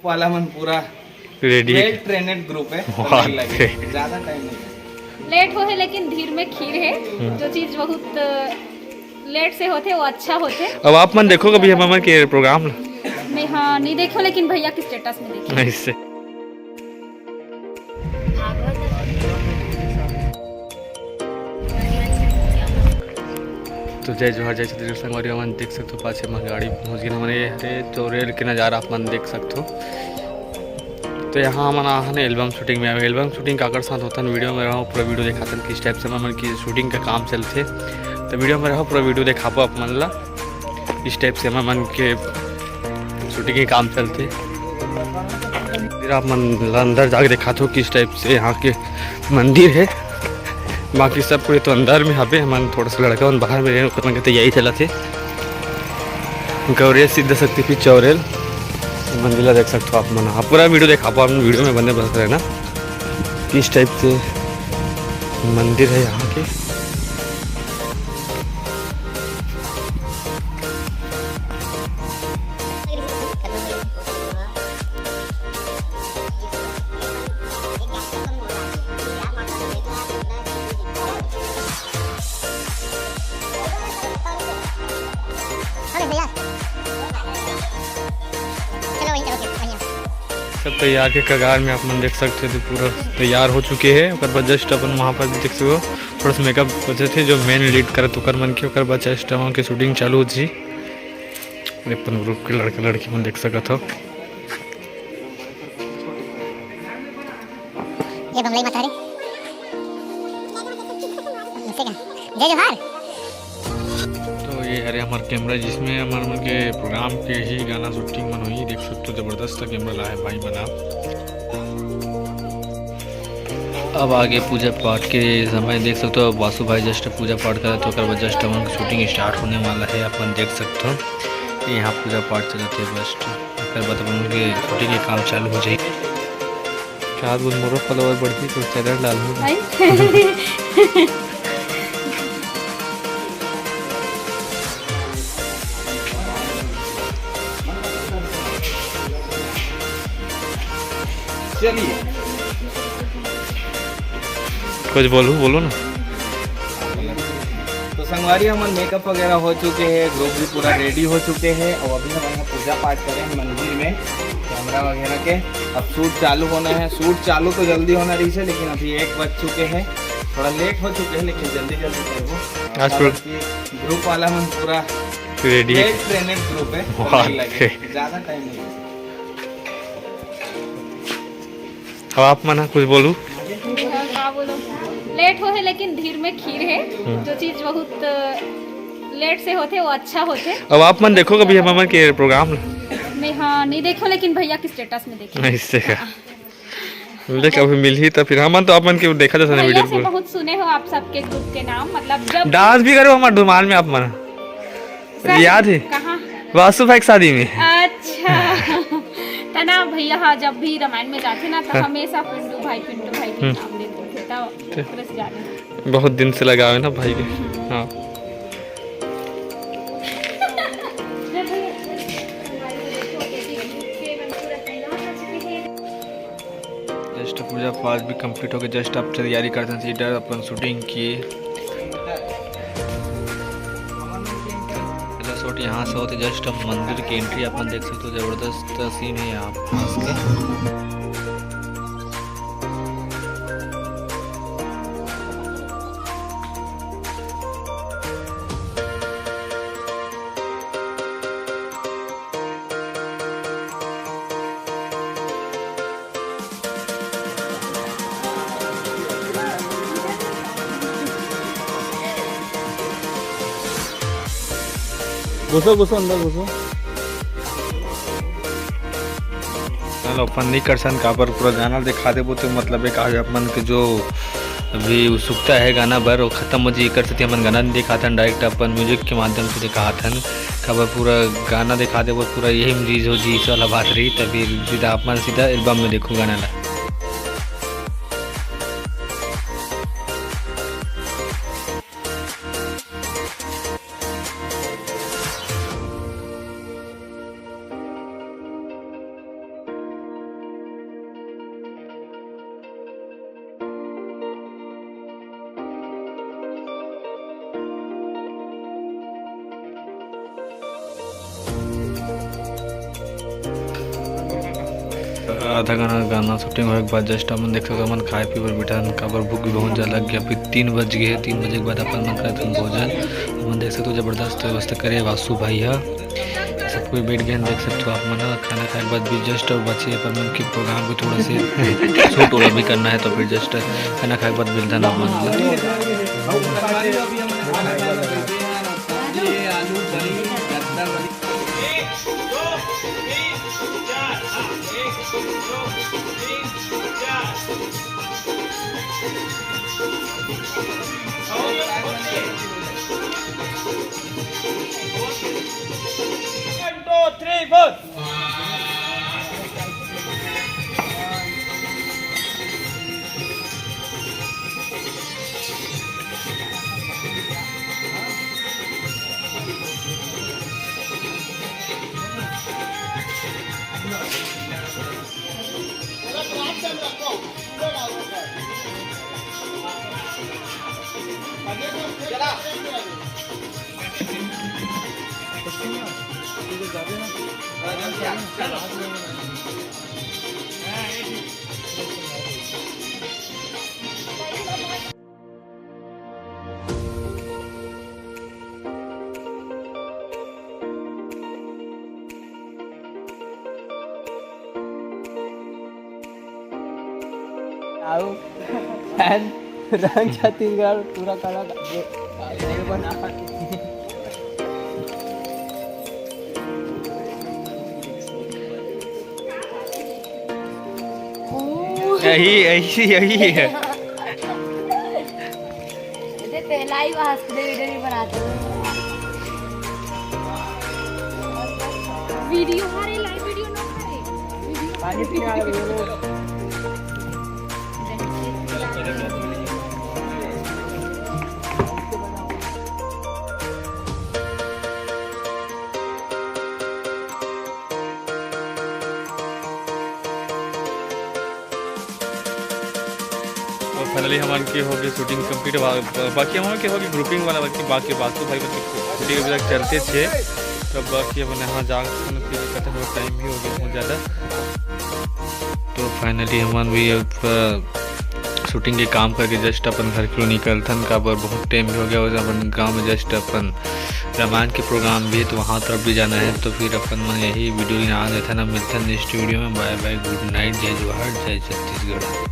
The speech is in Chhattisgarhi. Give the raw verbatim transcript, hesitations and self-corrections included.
वाला मन पूरा रेडी। वेल ट्रेनेड ग्रुप है, तो बहुत नहीं लगे। ज्यादा टाइम नहीं। लेट हो है लेकिन धीर में खीर है। हम्म। जो चीज बहुत लेट से होथे वो अच्छा होथे। अब आप मन देखो कभी हमर मन के प्रोग्राम ला। मैं हाँ नहीं देखो, लेकिन भैया के स्टेटस में देखो। नहीं से। तो जय जोहार, जय छत्तीसगढ़ संगवारी, हमन देख सकथो पाछे म गाड़ी पहुंच गे हमन। ये हरे चौरेल के नजारा आप मन देख सकथो। तो यहाँ हमन आहन एल्बम शूटिंग में। अब एल्बम शूटिंग काकर साथ होतन, वीडियो में रहो, पूरा वीडियो देखातन किस टाइप से हमन की शूटिंग का काम चलथे। तो वीडियो में रहो, पूरा वीडियो देखाबो आप मन ला किस टाइप से हमन के शूटिंग के काम चलथे। फिर आप मन ला अंदर जाके देखाथो किस टाइप से यहाँ के मंदिर है। बाकी सब कोई तो अंदर में हबे, हमन थोड़ा सा लड़का मन बाहर में रहे, ओकर मन के तैयारी चलत हे। गौरेश सिद्ध शक्ति पीठ चौरेल मंदिर ला देख सकथो आप मन। आप पूरा वीडियो देखाबो, आप वीडियो में बने बस रहना। किस टाइप से मंदिर है यहाँ के। सब तैयार के कगार में आप मन देख सकते हो, पूरा तैयार हो चुके हैं। ओकर बाद जस्ट अपन वहाँ पर देख सको, थोड़ा सा मेकअप बचे थे, जो मेन लीड करत ओकर मन के, ओकर बाद जस्ट वहाँ के शूटिंग चालू हो जी। अपन ग्रुप के लड़के लड़की मन देख सकत हो। ये बंगलाई मत हरे। ऐसे का? जय जोहार। तो ये हरे हमार कैमरा, जिसमें हमार मन के प्रोग्राम के ही गाना शूटिंग मन होई। देख सकते हो, जबरदस्त कैमरा ला है भाई बना। अब आगे पूजा पाठ के समय देख सकते हो, वासु भाई जस्ट पूजा पाठ करत, ओकर बाद जस्ट हमन के शूटिंग स्टार्ट होने वाला है। अपन देख सकते हो, यहाँ पूजा पाठ चलत है जस्ट। ओकर बाद अपन के शूटिंग के काम चालू हो जाई। चार गुण मोरो फॉलोअर बढ़ही तो चैनल डालहूँ। भाई। चलिए। कुछ बोलू, बोलो ना। तो संगवारी, हमर मेकअप वगैरह हो चुके हैं, ग्रुप भी पूरा रेडी हो चुके हैं और अभी हम यहाँ पूजा पाठ करें हैं मंदिर में, कैमरा वगैरह के। अब शूट चालू होना है। शूट चालू तो जल्दी होना रही है, लेकिन अभी एक बज चुके हैं, थोड़ा लेट हो चुके हैं, लेकिन जल्दी जल्दी करबो। आज और फिर आपकी ग्रुप वाला मन पूरा रेडी है। वेल ट्रेनेड ग्रुप है, तो बहुत नहीं लगे, ज्यादा टाइम नहीं। अब आप मन ह कुछ बोलू। हाँ, का बोलो? लेट हो है लेकिन धीर में खीर है। हम्म। जो चीज बहुत लेट से होथे वो अच्छा होथे। अब आप मन देखो कभी हमर मन के प्रोग्राम ला। मैं हाँ नहीं देखो, लेकिन भैया के स्टेटस में देखो। इससे का? देख, अभी मिलही त फिर हमन तो आप मन के देखा जैसा ना भैया वीडियो से पूरा। बहुत सुने हो आप सबके ग्रुप के नाम, मतलब जब डांस भी करो हमारे धुमाल में आप मन। सर, याद है? कहाँ? वासु भाई की शादी में। अच्छा। त ना भैया, हाँ, जब भी रामायण में जाथे ना, तो हाँ। हमेशा पिंटू भाई, पिंटू भाई के हम्म। नाम लेते थे, तो ठीक। ओकरे से जाने। बहुत दिन से लगाव है ना भाई के। हम्म। हाँ। जब भैया, जस्ट पूजा पाठ भी कंप्लीट हो गए, जस्ट अब तैयारी करते हैं सीधा अपन शूटिंग की। पहला शॉट यहाँ से होते, जस्ट अब मंदिर की एंट्री अपन देख सकते हो, जबरदस्त सीन है यहाँ पास के। घुसो, घुसो, अंदर घुसो। चैनल ओपन नहीं कर सन, काबर पूरा गाना दिखा देबो तो मतलब एक आज अपन के जो अभी उत्सुकता है गाना बर, वो खत्म हो जाए। एकर सेती हमन गाना नहीं दिखाथन, डायरेक्ट अपन म्यूजिक के माध्यम से दिखाथन। काबर पूरा गाना दिखा देबो, पूरा यही में रिलीज हो जी, इस वाला बात रही, तभी सीधा अपन सीधा एल्बम में देखो गाना ला। आधा घंटा गाना शूटिंग होए के बाद जस्ट हमन देख सकथो, हमन खाए पीए बर बैठन, काबर भूख भी बहुत ज्यादा लग गया। फिर तीन बज गए, तीन बजे के बाद अपन मन करत हन भोजन। हमन देख सकथो जबरदस्त व्यवस्था करे वासु भाई ह। सब कोई बैठ गए, देख सकथो आप मन ह। खाना खाए के बाद भी जस्ट बचे अपन मन के प्रोग्राम को थोड़ा से शूट वाला भी करना है, तो फिर जस्ट खाना खाए के बाद मिलथन आप मन ला। One, two, three, four. आओ, फैन रंग छत्तीसगढ़ पूरा कलर बना। यही, यही, यही है। अरे पहला ही वो हंस दे, वीडियो नहीं बनाते। वीडियो, अरे लाइव वीडियो ना करे। पानी पीने आ रहे हो। तो finally हमन के होगे शूटिंग कंप्लीट, बाकी हमन के होगे ग्रुपिंग वाला, बाकी, बाकी वासु भाई, बाकी शूटिंग अभी तक चलते छे। तो बाकी हमन यहाँ जा फिर खत्म हो, टाइम भी हो गया बहुत ज़्यादा। तो finally हमन भी अब, अ, शूटिंग के काम करके जस्ट अपन घर के निकलथन, काबर बहुत टाइम भी हो गया। और अपन गांव में जस्ट अपन रामायण के प्रोग्राम भी है, तो वहाँ तरफ भी जाना है। तो फिर अपन मन यही वीडियो यहाँ देथन, मिलथन नेक्स्ट वीडियो में। बाय बाय, गुड नाइट, जय जोहार, जय छत्तीसगढ़।